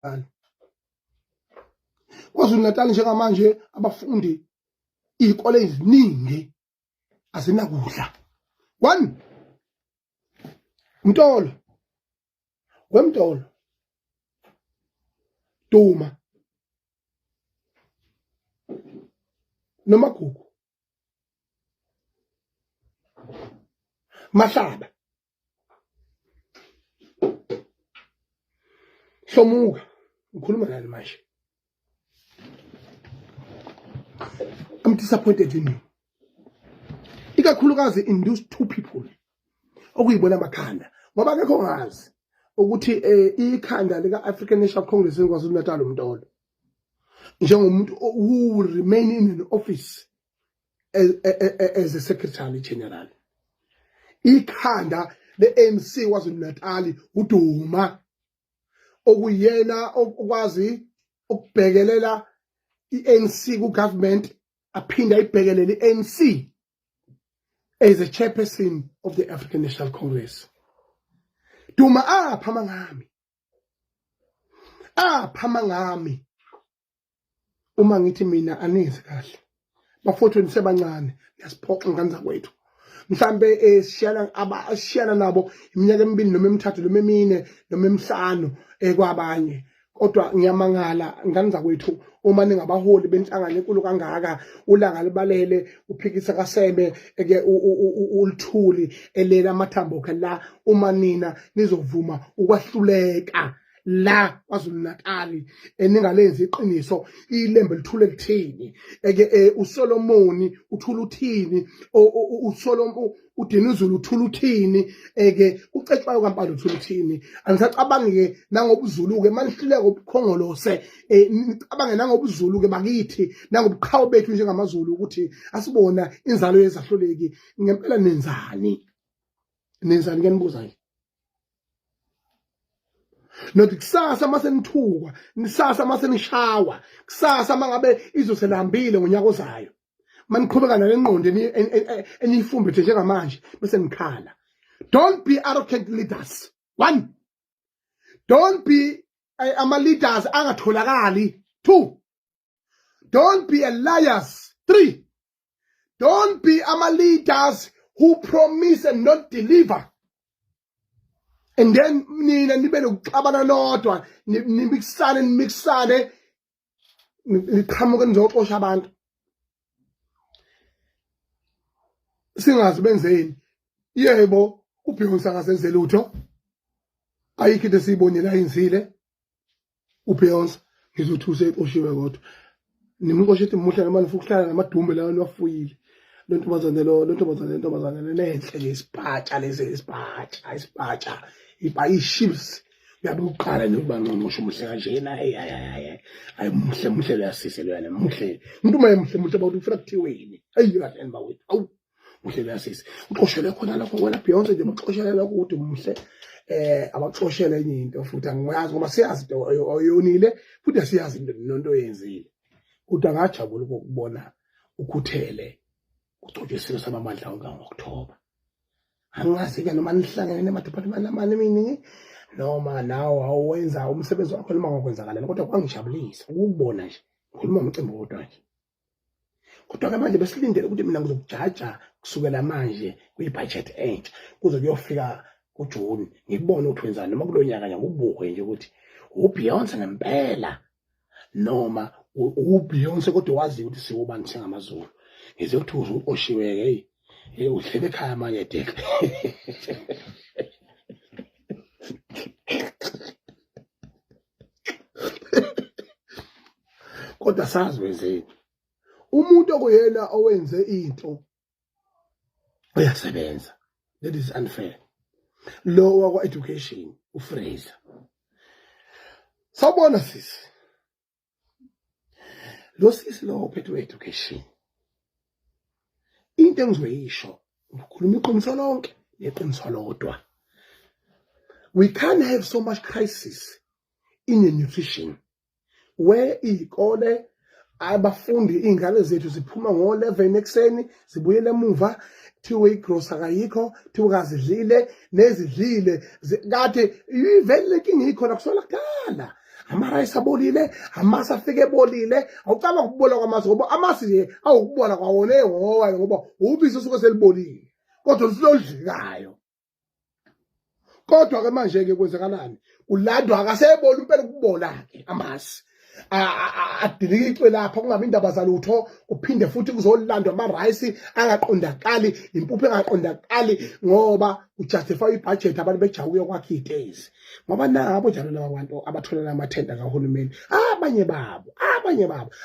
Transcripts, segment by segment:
Natal. KwaZulu Natal njengamanje abafundi iy'kole eziningi azinakudla. One, Mtolo, wemtolo, Duma, Nomagugu, Mahlaba, Hlomuka, ngikhuluma nani manje. I'm disappointed in you. Ikakhulukazi in those two people okuyibona amakhanda ngoba akekho ngazi ukuthi eh, ikhanda lika African National Congress eKwaZulu Natal uMtolo njengomuntu who will remain in an office as a secretary general ikhanda le-ANC KwaZulu Natal uDuma okuyena okwazi ukubhekelela i-ANC ku-government aphinde ayibhekelele i-ANC as a chairperson of the African National Congress. Duma apha mangami. Apha mangami. Uma ngithi mina anizi kahle. Bafowethu nisebancane niyasiphoxa ngane zakwethu. Mhlambe esishiyana eh, abashiyana nabo iminyaka emibili noma emithathu noma emine noma emihlanu ekwabanye. Eh, kodwa ngiyamangala ngane zakwethu uma ningabaholi benhlangano enkulu kangaka ulanga libalele uphikisa kaseme eke ulithuli elela amathambo khe la uma nina nizovuma ukwahluleka la KwaZulu Natal eningalenzi iqiniso ilembe lithule lithini eke eh, uSolomoni uthula uthini uSolomon uDinuzulu uthula uthini eke uCetshwayo kaMpande uthula uthini angisacabangi ke nangobuzulu ke manihluleka ubukhongolose eh, nicabange nangobuzulu ke bakithi nangobuqhawe bethu njengamaZulu ukuthi asibona inzalo yezahluleki ngempela nenzani nenzani ke nibuza nje nothi kusasa uma senithukwa nisasa uma senishawa kusasa uma ngabe izwe selihambile ngonyaka ozayo maniqhubeka nale ngqondo eniyifumbethe njengamanje bese nikhala don't be arrogant leaders one don't be eh, ama-leaders angatholakali two don't be a liars three don't be ama-leaders who promise and not deliver and then nina nibe nokuxabana nodwa nimikisane nimikisane niqhamuke nizoxosha abantu singazi benzeni yebo uBeyonce akazenze lutho ayikho into esiyibonile ayenzile uBeyonce ngizothi usexoshiwe kodwa nimxoshe ethi muhle noma nifuna ukuhlala namadumbe lawa niwafuyile lo ntombazane lo lo ntombazane le ntombazane lenhle nje isibhatsha lesi isibhatsha isibhatsha iba i-chips uyabe uqala nje ukuba ngqongqosho muhle kanjena hey hayi hayi hayi muhle muhle loyasise loyana muhle umuntu uma emuhle muhle bawuthi ufuna kuthiweni hayi kahle bawethu awu muhle loyasise uxoshelwe khona lokho wena Beyonce nje baxoshele lokho ukuthi muhle eh abaxoshele enye into futhi angiyazi ngoba siyazi into oyonile futhi asiyazi into nonto oyenzile kodwa ngajabula ukubona ukhuthele ugcotshwe isilo samamandla onke ngo-October angazi-ke noma nihlangene nemadepartment amane eminingi noma nawe awuwenza umsebenzi wakho noma ngokwenzakalani kodwa kwangijabulisa ukubona nje ngikhuluma ngomcimbi wodwa nje kodwa-ke manje besilindele ukuthi mina ngizokujaja kusukela manje kwi-budget entsha kuze kuyofika kuJuni ngikubone ukuthi wenzani noma kulo nyaka nje ngikubuke nje ukuthi uBeyonce ngempela noma uBeyonce kodwa wazi ukuthi siwubani singamaZulu ngize ukuthi uxoshiwe-ke eyi hey uhlele ekhaya manje dek kodwa sazi wenzeni umuntu okuyena owenze into uyasebenza that is unfair lo wakwa education uFraser sawubona sisi lo sisi lo ophethe education into engizoyisho ngikhuluma iqiniso lonke neqiniso lodwa we can't have so much crisis in the nutrition where iy'kole abafundi iy'ngane zethu ziphuma ngo-11 ekuseni zibuyele emuva kuthiwe igrosa kayikho kuthiwe kazidlile nezidlile kade ivele le nkinga ikhona kusukela kudala Amarayisi abolile, amasi afike ebolile. Awucabanga ukubola kwamasi, ngoba amasi nje awukubola kwawona ewowa, ngoba ubisi osuke selibolile kodwa lusiloludlekayo. Kodwa ke manje ke kwenzakalani? Kulandwa akasebona impela ukubola ke amasi adilikicwe lapha, kungabi indaba zalutho. Kuphinde futhi kuzolandwa ama-rice angaqondakali, impuphu engaqondakali, ngoba kujustify ibudget, abantu bejaha ukuyokwakha iy'tezi, ngoba nabo njalo laba bantu abatholela amathenda kahulumeni, abanye babo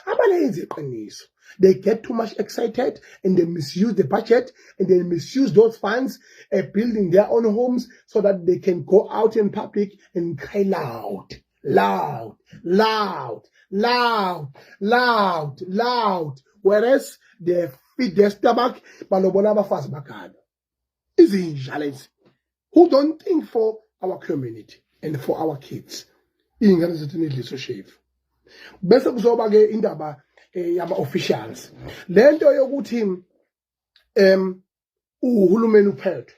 abalenzi iqiniso. They get too much excited and they misuse the budget and they misuse those funds building their own homes so that they can go out in public and cry loud, loud, loud, loud, loud, loud, whereas they feed their stomach, balobola abafazi bagalo. Izinja lezi who don't think for our community and for our kids. Iy'ngane zethu nidliso shefu. Bese kuzoba ke indaba yama officials, lento yokuthi uhulumeni uphethwe.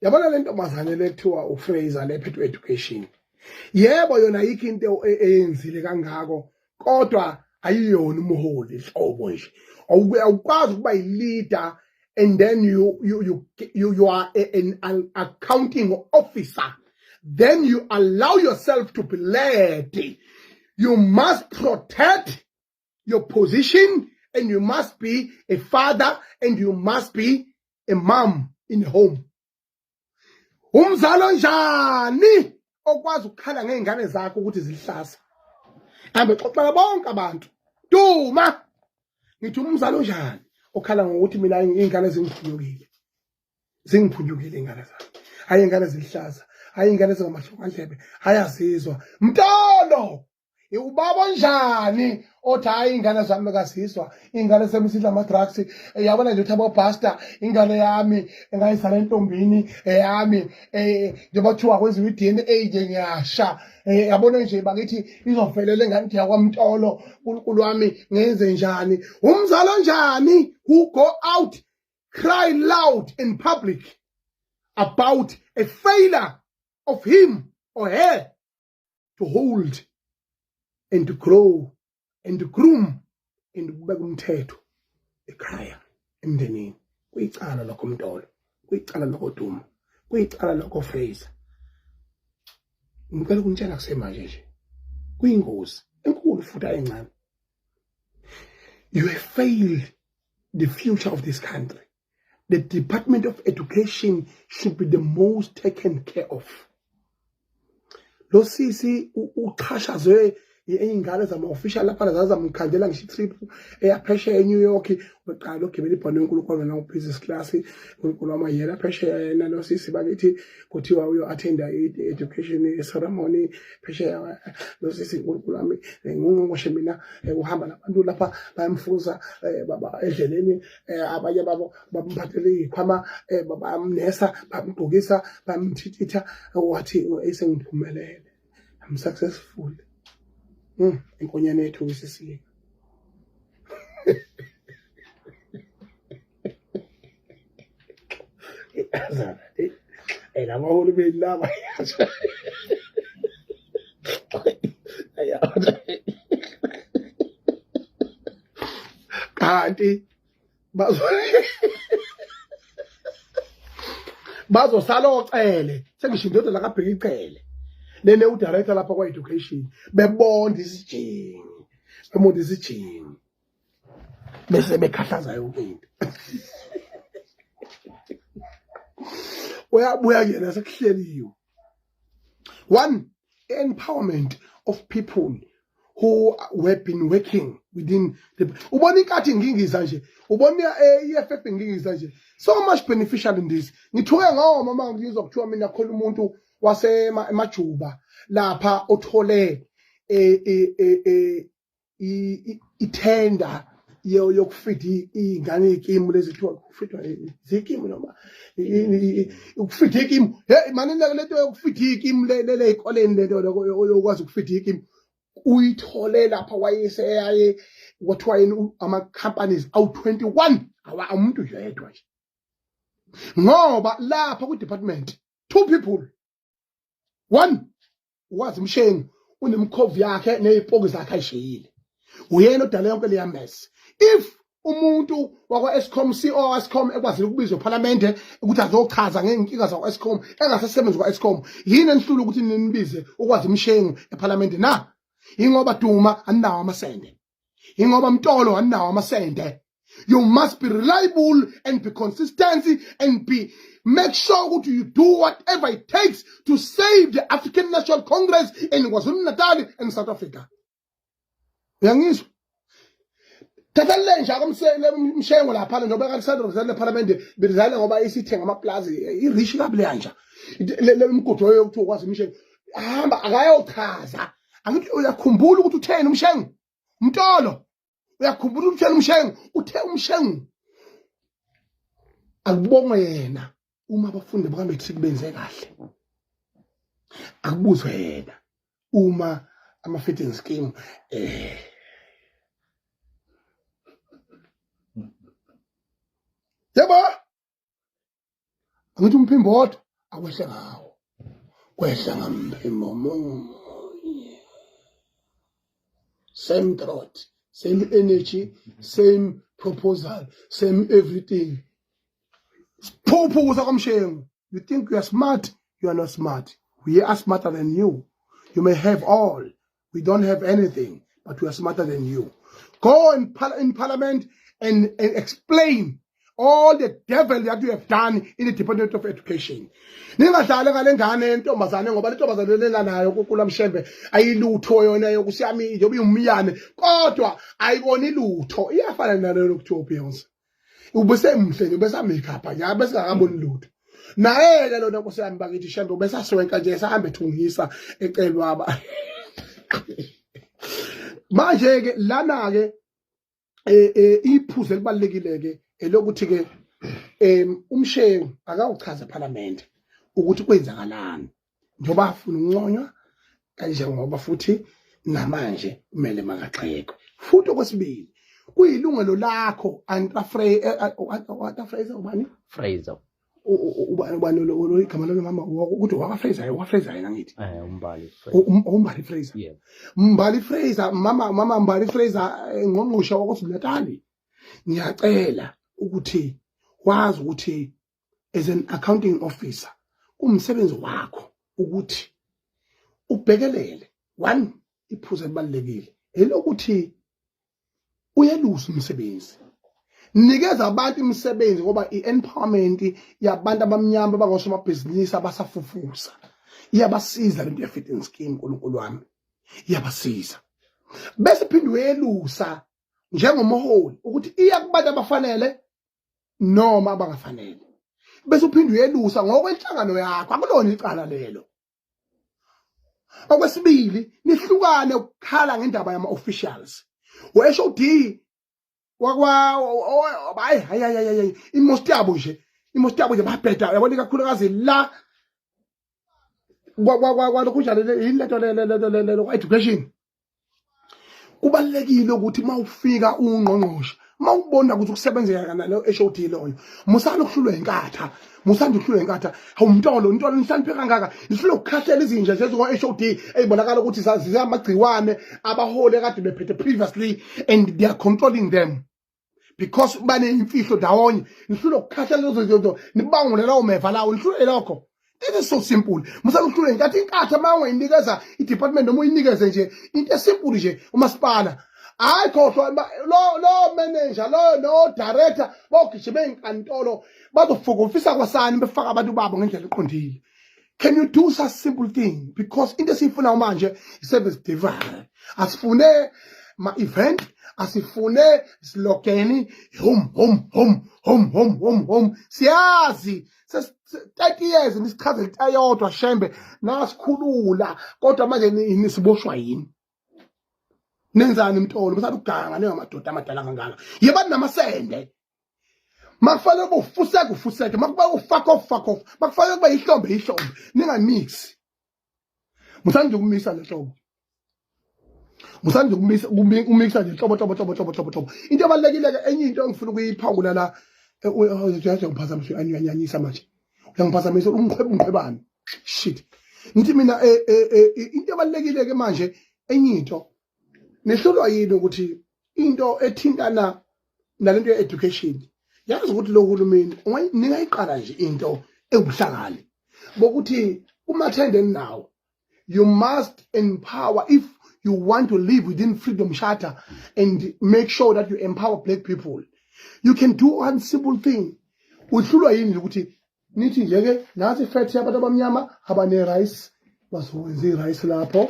Yabona le ntombazane le kuthiwa uFraser, le phethwe education, yebo, yona ayikho into eyenzile kangako, kodwa ayiyona umholi hlobo nje. Awukwazi ukuba yi-leader and then you are an accounting officer, then you allow yourself to be led. You must protect your position and you must be a father and you must be a mom in the home. Umzali onjani okwazi ukukhala ngey'ngane zakho ukuthi zihlasa, hambe xoxela bonke abantu? Duma, ngithi umzali onjani okhala ngokuthi mina iy'ngane zingiphunyukile, zingiphunyukile iy'ngane zami, hayi iy'ngane zilihlaza, hayi iy'ngane zingamahlongandlebe, hayi azizwa? Mtolo, ubaba onjani othi hayi iy'ngane zami kazizwa, iy'ngane sami sidla ama-drugs? Yabona nje ukuthi abobhasta ingane yami engayizala entombini eyami, njengoba kuthiwa kwenziwa i-DNA nje, ngiyasha. Yabona nje bakithi, izovelela engane ukuthi yakwaMtolo. Nkulunkulu wami, ngenze njani? Umzali onjani who go out, cry loud in public about a failure of him or her to hold and to grow and to groom and ukubeka umthetho ekhaya, emndenini? Kuyicala lokho, Mntolo, kuyicala lokho, Duma, kuyicala lokho, Fraser. Ngicela ukunitshela kusemanje nje, kuyingozi enkulu futhi ayincane. You have failed the future of this country. The Department of Education should be the most taken care of. Lo sisi uxhashazwe iy'ngane zama-official lapha, zazamkhandela ngisho i-trip eyaphesheya eNew York. Weqala ogibela ibhanoyi enkulu na business class, unkulunkulu wami, yena phesheya, yena lo sisi bakithi, kuthiwa uyo-attenda i-education ceremony phesheya. Lo sisi, unkulunkulu wami, ngungqongqoshe mina, uhamba nabantu lapha, bayamfuza endleleni, abanye babo bamphathele iy'khwama, bayamnesa, bamgqokisa, bamthithitha. Wathi esengiphumelele, I'm successful. Inkonyane yethu isisilika. Azana. Laba hulumeni laba. Kanti bazosala ocele, sengisho indoda lakabheka icele lele, udirector lapha kwa-education, bebonda isijingi, bebonda isijingi, bese bekhahlaza yonke into. Uyabuya kuyena sekuhleliwe. One, empowerment of people who have been working within the, ubona inkathi ngingiza nje, ubona i-EFF ngingiza nje, so much beneficial in this. Ngithuke ngoma uma ngizwa kuthiwa mina khona umuntu wasemajuba lapha othole ithenda yokufida iy'ngane iy'kimu lezi, kuthiwa kufidwa zikimu noma ukufida ikimu. Hey mani, lento yokufida ikimu le ey'koleni, lento yokwazi ukufida ikimu, uyithole lapha, wayeseyaye kwathiwa yini, ama-companies awu-21, umuntu yedwa nje, ngoba lapha kwi-department two people, one wazi Mshengu. unemkhovu yakhe nezipoki zakhe ayishiyile. Uyena odala yonke leya mess. If umuntu wakwa-Eskom, CEO wa-Eskom, ekwazile ukubizwa ephalamende ukuthi azochaza ngey'nkinga zakwa-Eskom, engasasebenzi kwa-Eskom, yini enihlula ukuthi ninibize ukwazi imshengu ephalamende na? Ingoba Duma aninawo amasende, ingoba Mtolo aninawo amasende. You must be reliable and be consistent and be make sure ukuthi you do whatever it takes to save the African National Congress in KwaZulu-Natal and South Africa. Uyangizwa? Thatha le nja komshengo lapha njengoba kaLisandro Rizal eParliament berizale ngoba isithenga amaplazi i-rich kabi leya nja. Le mgudu yokuthi ukwazi umshengo. Hamba akayochaza. Angithi uyakhumbula ukuthi utheni umshengo? Mtolo uyakhumbula ukuthi utheni umshengo? Uthe umshengo akubongwe yena uma abafundi baka-matric benze kahle. Akubuzwe yena uma ama-feeding scheme yebo angithi umphimbo wodwa akwehle ngawo, kwehla ngamphimbo munye, same throat, same energy, same proposal, same everything. Siphuphukusa kwamshengu. You think you are smart, you are not smart. We are smarter than you. You may have all, we don't have anything, but we are smarter than you. Go in parliament and explain all the devil that you have done in the Department of Education. Ningadlali ngale ngane yentombazane ngoba le ntombazane lela nayo kulamshembe ayilutho yona yokusiyami njengoba iwumyane kodwa ayikoni lutho, iyafana naleyo lokuthiwa uBeyonce. Ubesemhle nje, ubesa-makeup nje, abesingakaboni lutho. Naye-ke lona nkosi yami bakithi shembe ubesaswenka nje, esahamba ethungisa ecelwa aba. Manje-ke lana-ke iphuzu elibalulekile-ke elokuthi-ke umshengu akawuchaze ephalamende ukuthi kwenzakalani njengoba afuna ukunconywa kanjengoba futhi namanje kumele makagxekwe. Futhi okwesibili kuyilungelo lakho Antra Fraser, ubani? Fraser. Ubani lo igama lalo mama ukuthi wakwa Fraser, wakwa Fraser yena ngithi. Umbali Fraser. Umbali Fraser. Yebo. Mbali Fraser, mama Mbali Fraser, ngqongqoshe waKwaZulu-Natal. Ngiyacela ukuthi wazi ukuthi as an accounting officer umsebenzi wakho ukuthi ubhekelele one iphuzu elibalulekile elokuthi uyelusa umsebenzi, nikeza abantu imisebenzi ngoba i-empowerment yabantu abamnyama abangosomabhizinisi abasafufusa iyabasiza lento ye-feeding scheme. uNkulunkulu wami, iyabasiza. Bese phinde uyelusa njengomholi ukuthi iya kubantu abafanele noma abangafanele, bese uphinde uyelusa ngokwenhlangano yakho, akulona icala lelo. Okwesibili, nihlukane ukukhala ngendaba yama-officials we-HOD wakwa hayi hayi hayi hayi, imost yabo nje, imost yabo nje babheda yabona, ikakhulukazi la kwalokhu njalo yini lento le education. Kubalulekile ukuthi uma ufika ungqongqoshe, uma ubona ukuthi ukusebenzeka nalo HOD loyo, musani ukuhlulwa inkatha, musani ukuhlulwa inkatha. Awumntolo ntolo nihloniphe kangaka, nihlulwe ukukhahlela izinja nje ezikwa HOD eyibonakala ukuthi ziyamagciwane abaholi akade bephethe previously and they are controlling them because baneyimfihlo ndawonye. Nihlulwe ukukhahlela lezo zinto, nibangule lawo meva lawo, nihlulwe lokho. It is so simple. Musani ukuhlulwa inkathi. Inkatha uma ungayinikeza i-department noma uyinikeze nje into esimple nje umasipala, hayi khohlwa lo manager lo no director bogijima ey'nkantolo bazofokofisa kwasani befaka abantu babo ngendlela eqondile. Can you do such simple thing? Because into esiyifunayo manje i-service delivery. Asifune ma-event, asifune slogani home home home home home home home. Siyazi 30 years nisichazela into eyodwa shembe nasikhulula, kodwa manje nisiboshwa yini? Nenzani mtolo? Msathu uganga ningamadoda amadala kangaka, yebani namasende. Makufanele kube ufuseke, ufuseke, makuba u-fuck off, fuck off, makufanele kube ihlombe, ihlombe, ningamixi. Musani nje ukumisa le hlobo, musani nje ukumisa umixa nje hlobo hlobo hlobo hlobo hlobo hlobo. Into ebalulekile ke, enye into engifuna ukuyiphawula la, uyangiphazamisa, uyanyanyisa manje, uyangiphazamisa, umqhweba umqhwebani shit. Ngithi mina into ebalulekile ke manje, enye into, nihlulwa yini ukuthi into ethintana nalento ye-education, yazi ukuthi lo hulumeni ningayiqala nje into ewubuhlakani bokuthi kuma-tender eninawo, you must empower. If you want to live within Freedom Charter and make sure that you empower black people, you can do one simple thing. Uhlulwa yini ukuthi nithi nje-ke nathi ifethi yabantu abamnyama abane-rice, bazokwenza i-rice lapho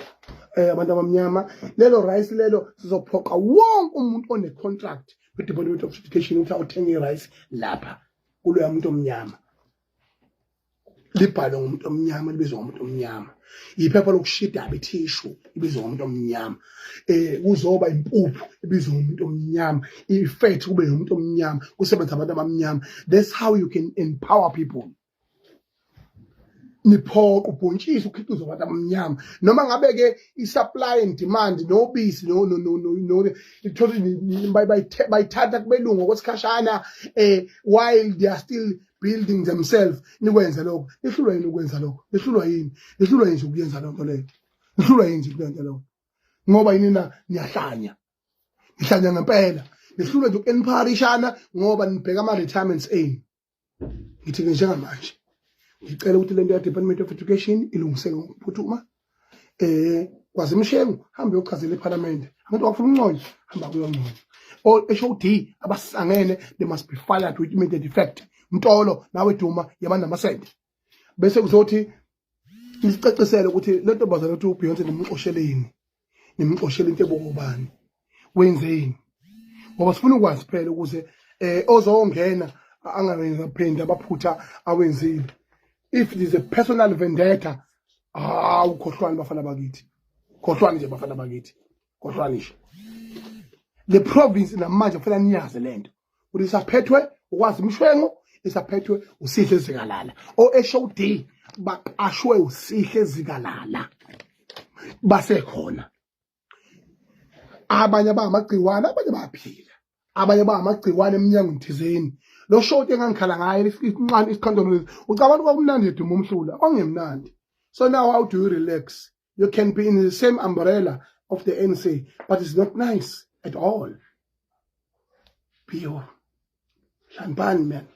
abantu abamnyama, lelo rice lelo sizophoqa wonke umuntu one-contract kwi-Department of Education ukuthi awuthenge i-rice lapha kuloya muntu omnyama, libhalwe ngumuntu omnyama, libizwa ngumuntu omnyama, iphepha lokushida, ithishu ibizwa ngumuntu omnyama, kuzoba impuphu ibizwa ngumuntu omnyama, ifethi kube ngumuntu omnyama, kusebenza abantu abamnyama. That's how you can empower people. Niphoqa ubhontshisi ukhiqizo abantu abamnyama, noma ngabe ke i-supply and demand nobisi no ithola bayithatha kubelungu okwesikhashana while they are still building themselves. Nikwenze lokho. Nihlulwa yini ukwenza lokho? Nihlulwa yini? Nihlulwa yini nje ukuyenza loo nto leyo? Nihlulwa yini nje kulenza lokho? Ngoba yini na? Niyahlanya, nihlanya ngempela. Nihlulwe nje uku-empowerishana ngoba nibheka ama-retirements enu. Ngithi-ke njengamanje ngicela ukuthi lento ya-Department of Education ilungiseke ngokuphuthuma. Kwazi imshengu, hambe uyochazela ephalamende abantu bafuna unconywa, hamba kuyonconywa. All HOD abasangene, they must be fired with immediate effect. Mtolo, nawe Duma, yabani namasende. Bese kuzothi nisicacisele ukuthi le ntombazane ukuthi uBeyonce nimxosheleni, nimxoshele into ebokubani, wenzeni, ngoba sifuna ukwazi phela ukuze ozongena angawenza phinde abaphutha awenzile. If it is a personal vendetta, hawu, khohlwani bafana bakithi, khohlwani nje bafana bakithi, khohlwani nje. Le province namanje kufanele niyazi lento ukuthi isaphethwe ukwazi imshwengo, isaphethwe uSihle Zikalala. O HOD baqashwe uSihle Zikalala, basekhona abanye abangamagciwane, abanye bayaphila, abanye bangamagciwane eminyangweni thizeni. Lo shoti engangikhala ngayo isincane isikhondolo lesi, ucabanga kwakumnandi eduma umhlula, kwangemnandi. So now how do you relax? You can be in the same umbrella of the ANC, but it's not nice at all. Bio hlaniphani, man.